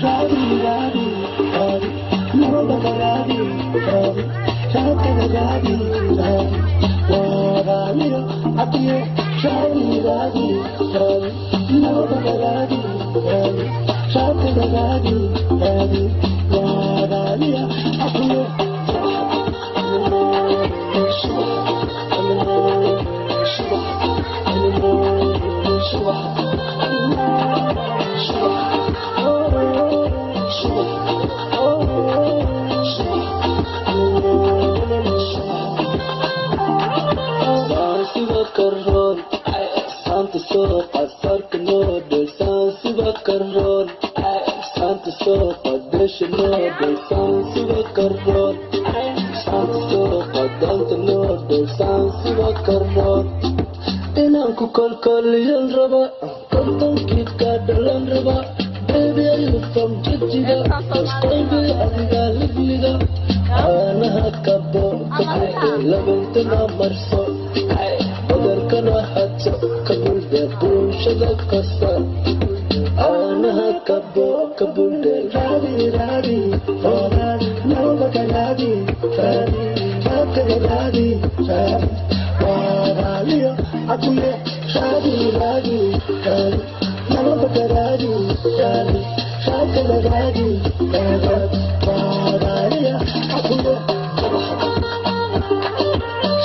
Raadi raadi raadi nabadda raadi raadi raadkada raadi raadi waaraaliyo cabiye raadi raadi raadi nabadda raadi raadi raadkada raadi raadi waaraaliyo cabiye. Inaan ku kolkoliyan raba, kontonkiidka dhalan raba. Baby, are you from Jigjiga? Qalbi adiga ligliga, caanaha kabo kabuxe, labantana marso, badarkana hadso, kabuldhe bulshada kasa. Caanaha kabo kabuldhe raadi raadi raadi nabadda raadi raadi raadkada raadi raadi waaraaliyo cabuye raadi raadi raadi nabadda raadi raadi raadkada raadi raadi waaraaliyo cabuye.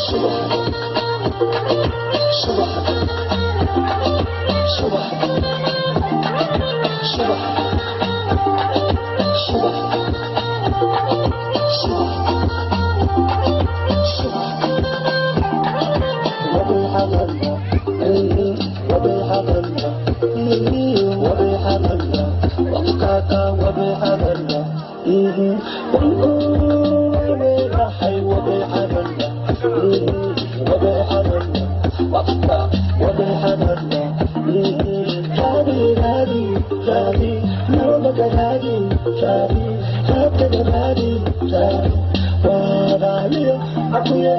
Subax subax subax subax subax subax subax. وبالحضرنا وبالحضرنا وبالحضرنا وقاك وبالحضرنا وبالرحي وبالحضرنا وبالحضرنا وقتا وبالحضرنا raadi raadi raadi nabadda raadi raadi raadkada raadi raadi waaraaliyo cabuye.